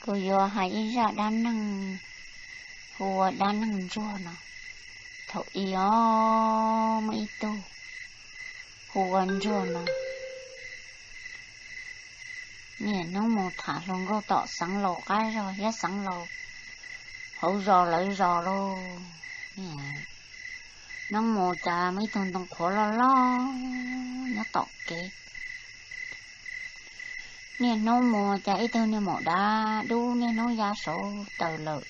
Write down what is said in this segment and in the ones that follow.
Kuv yuav hais ib zaj dab neeg hu ua dab neeg ntsuag no. Thaum ub muaj ib tug hu ua ntsuag no, niaj hnub mus tham hluas nkauj tom xeev laus qab zos thiab xeev laus hauv zos lawv zos lauj. Niaj hnub mus cas muaj ib tug ntoo qhuav loj loj nyob tom kev. Niaj hnub mus cas ib tug niag maum dab dub niaj hnub ya saum taws lawm.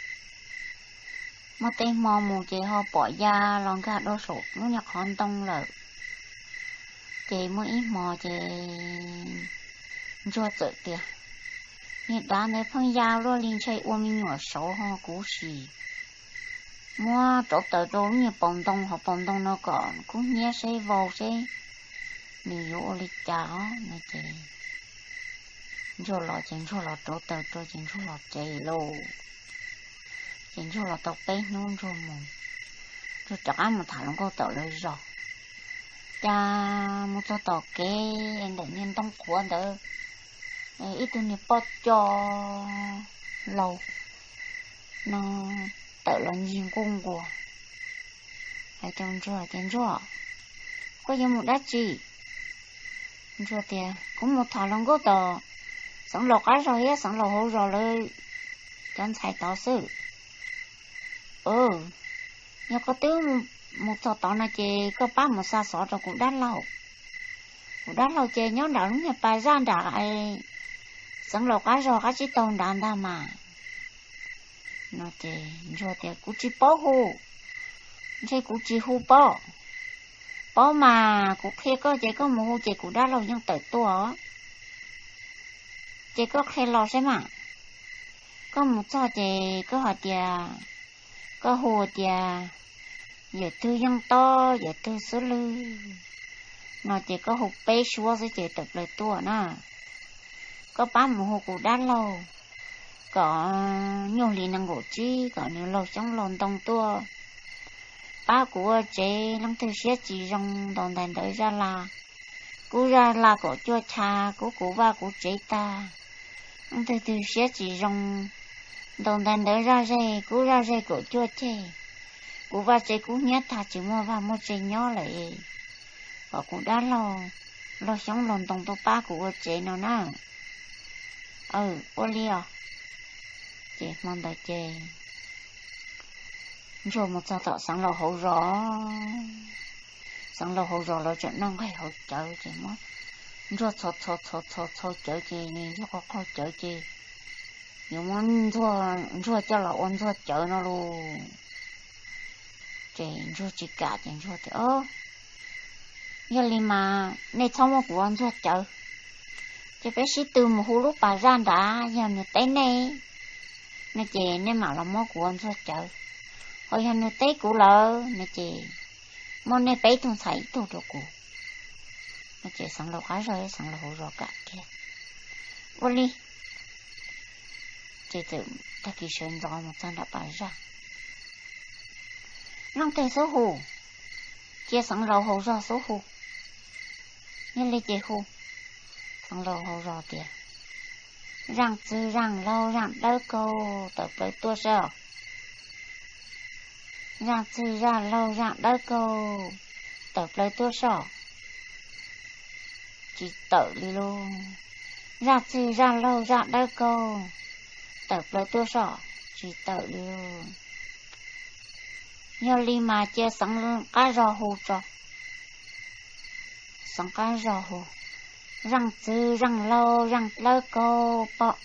Muaj tej hmo mus ces ho pom ya los nkag dua saum lub niag qhov ntoo lawm. Ces muaj ib hmo ces ntsuag txawm tias, Niag dab ntawd pheej ya luaj li, ntshe ua me nyuam saud ho kuv sim muab rauv taws rau lub niag paus ntoo hauv paus ntoo no kom kub hnyiab seb vau seb nws yuav ua li cas os. No ces ntsuag los ces ntsuag los rauv taws rau ces ntsuag los tsev lauj. Ces ntsuag los tau peb hnub ntsuag mus, ntsuag rov qab mus tham hluas nkauj tom lawv zos. Cas mus txog tom kev ntawm niag ntoo qhuav ntawd, ib tug niag poj co laus no tawm los ncig nkuj nkuas, hais rau ntsuag tias, Ntsuag, koj yuav mus dab tsi? Ntsuag tias, Kuv mus tham hluas nkauj tom xeev laus qab zos thiab xeev laus hauv zos lawv cov ntxhais tod xwb. Yog koj twb mus txog tod no ces koj pab mus xa xov rau kuv dab laug. Kuv dab laug ces nyob nram lub niag pas zaj nram xeev laus qab zos qab tsib taug nrad ntag mas. No ces ntsuag tias, Kuv tsis paub hu, ntshe kuv tsis hu paub. Paub mas kuv qhia koj ces koj mus hu ces kuv dab laug yeej tawm tuaj. Ces koj qhia los saib mas. Koj mus txog ces koj hais tias, koj hu tias, Yawm twg yeej tob, yawm twg xub lwg, no ces koj hu peb suab xwb ces tawm plaws tuaj na. Koj pab mus hu kuv dab laug kom nyuj hli nees nkaum tsib kom nws laug xyoob laug ntoo tuaj pab kuv ua tsev. Leej twg siab tsis zoo ntaus ntais ntawv zaj la, kub zaj la kaum cuaj chav, kub kuv vaj kuv tsev tag. Leej twg twg siab tsis zoo ntaus ntais ntawv zaj ze, kub zaj ze kaum cuaj ceg, kuv vaj tsev kub hnyiab tag tsis muaj vaj muaj tsev nyob lawm, kom kuv dab laug laug xyoob laug ntoo tuaj pab kuv ua tsev no na. Ua li os. Ces hmo ntawd ces ntsuag mus txog tom xeev laus hauv zos. Xeev laus hauv zos lawv tseem noj nqaij haus cawv ces muab ntsuag txhos txhos txhos txhos cawv ces nws ntsuag qaug qaug cawv ces yuav muab ntsuag coj los ua ntsuag cawv no los. Ces ntsuag tsis kam ces ntsuag tias, Yog li mas nej txhob muab kuv ua ntsuag cawv, ces peb sib tw mus hu lub pas zaj nrad, yog nws teb nej no ces nej mam los muab kuv ua ntsuag cawv, ho yog nws teb kuv lawm no ces muab nej peb tug ntxhais ib tug rau kuv. No ces xeev laus qab zos thiab xeev laus hauv zos kam kiag. Ua li. Ces txawm tag kis sawv ntxov mus txog nram pas zaj. Leej twg xub hu? Cia xeev laus hauv zos xub hu. Yog li ces hu. Xeev laus hauv zos tias, Zaaj txwg zaaj laug zaaj dawb kaug, tawm plaws tuaj saib os. Zaaj txwg zaaj laug zaaj dawb kaug, tawm plaws tuaj saib os. Tsis tawm li lauj. Zaaj txwg zaaj laug zaaj dawb kaug, tawm plaws tuaj saib os. Tsis tawm li lauj. Yog li mas cia xeev qab zos hu tso. Xeev qab zos hu, Zaaj txwg zaaj laug zaaj dawb kaug pom.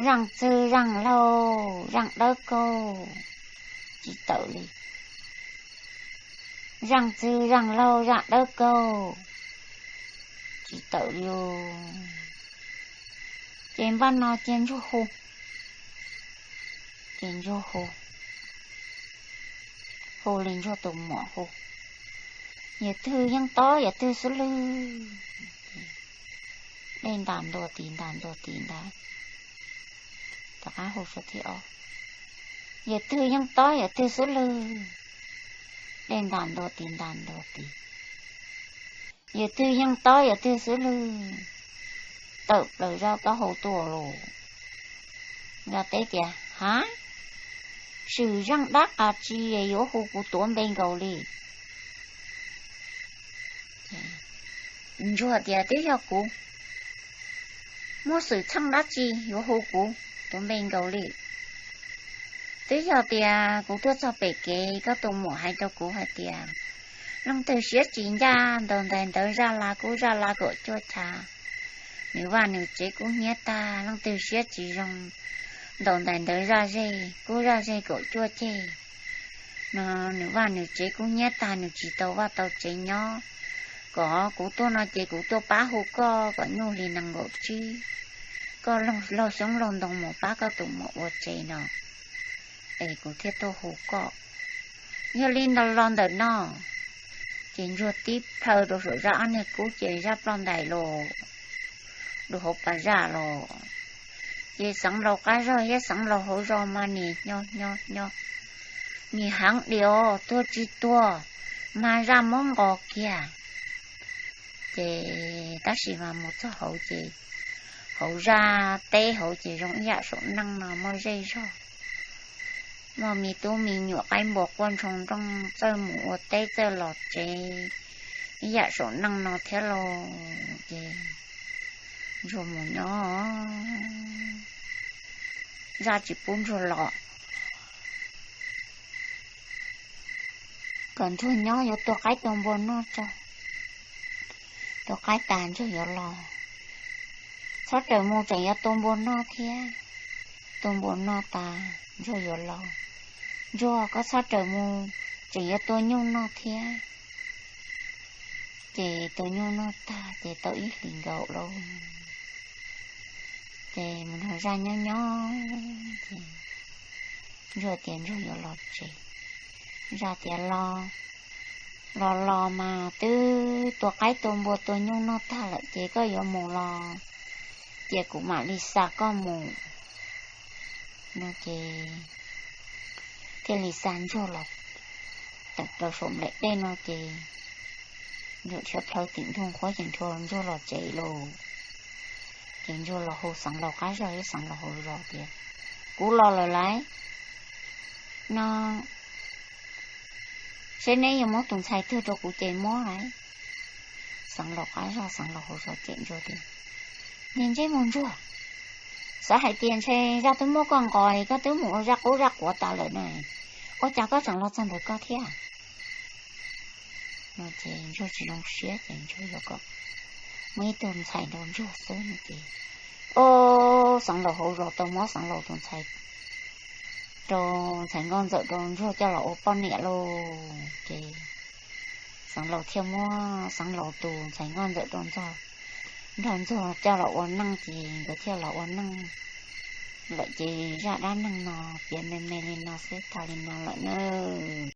Zaaj txwg zaaj laug zaaj dawb kaug. Tsis tawm li. Zaaj txwg zaaj laug zaaj dawb kaug. Tsis tawm li. Ces npaj no cia ntsuag hu. Ces ntsuag hu, hu li ntsuag tus muam hu, Yawm twg yeej tob, yawm twg xub lwg. Dej ntas ntua tis ntas ntua tis ntag. Tom qab hu suab thib ob, Yawm twg yeej tob, yawm twg xub lwg. Dej ntas ntua tis ntas ntua tis, Yawm twg yeej tob, yawm twg xub lwg. Tawm plaws zaj taub hau tuaj los. Zaj teb tias, Hav, swm zeej dab qas tsi yuav hu kuv tuav npe nkaus li? Ntsuag tias, Twb yog kuv. Muaj xwm txheej dab tsi yuav hu kuv tuav npe nkaus li? Twb yog tias kuv tuaj txog pem kev, koj tus muam hais rau kuv hais tias, leej twg siab tsis ncaj, ntaus ntais ntawv zaj la kub zaj la kaum cuaj chav, nws vaj nws tsev kub hnyiab tag. Leej twg siab tsis zoo, ntaus ntais ntawv zaj zeg kub zaj zeg kaum cuaj ceg no, nws vaj nws tsev kub hnyiab tag, nws tsis tau vaj tau tsev nyob. Kom kuv tuaj no ces kuv tuaj pab hu koj kom nyuj hli nees nkaum tsib, koj laug xyoob laug ntoo mus pab koj tus muam ua tsev no, es kuv thiaj tuaj hu koj. Yog li ntawd los ntawm no, ces ntsuag tib plhaw rau saum zaj ob niag kub ces zaj ploj ntais los rau hauv pas zaj los. Ces xeev laus qab zog thiab xeev laus hauv zos mas nias nyo nyo nyo, nias heev diam, tuag tsis tuag, mas zaj muab nqos kiag. Ces tab sis mas mus txog hauv ces hauv zaj teb hauv ces zoo ib yam saum neej no muaj zej zog, muaj me tub me nyuam qaib npua quaj ntshoo nrooj txawj mus ua teb txawj los tsev ib yam saum neej no thiab lauj. Ces ntsuag mus nyob, zaj tsis pub ntsuag los, kom ntsuag nyob yuav tua qaib tua npua noj tso. Tua qaib tas ntsuag yuav los, txhob raws mus tseem yuav tua npua noj thiab. Tua npua noj tas ntsuag yuav los, ntsuag koj txhob raws mus tseem yuav tua nyuj noj thiab. Ces tua nyuj noj tag ces tau ib hlis nkaus lauj, ces mus nrog zaj nyob nyob ces ntsuag tias ntsuag yuav los tsev. Zaj tias, Los los los mas twb tua qaib tua npua tua nyuj noj tag lawm ces koj yuav mus los cia kuv mam li xa koj mus no ces thiaj li xa ntsuag los tawm plaws saum nplaim dej no ces ntsuag dhia plhaw tim ntug qhuab ces ntsuag los tsev lauj. Ces ntsuag los hu xeev laus qab zog thiab xeev laus hauv zos tias, Kuv los lawm lauj, no seb neb yuav muab tus ntxhais twg rau kuv ces muab lauj. Xeev laus qab zog xeev laus hauv zos cem ntsuag tias, Niag ntsej muag ntsuag, xav hais tias ntshe zaj twb muab koj nqos, koj twb mus ua zaj qub zaj quav tas lawm na, ua cas koj tseem los txog ntawm koj thiab? No ces ntsuag tsis zoo siab ces ntsuag yuav kom muaj ib tug ntxhais nrog ntsuag xwb no ces, o, xeev laus hauv zos tau muab xeev laus tus ntxhais rau ntxhais nkauj ntxawm rau ntsuag coj los ua poj niam lauj. Ces xeev laus thiaj muab xeev laus tus ntxhais nkauj ntxawm rau ntxuag, nrog ntxuag coj los ua neej ces nkawd thiaj los ua neej lawm. Ces zaj dab neeg no piav me me li no xwb tag li no lawm nawb.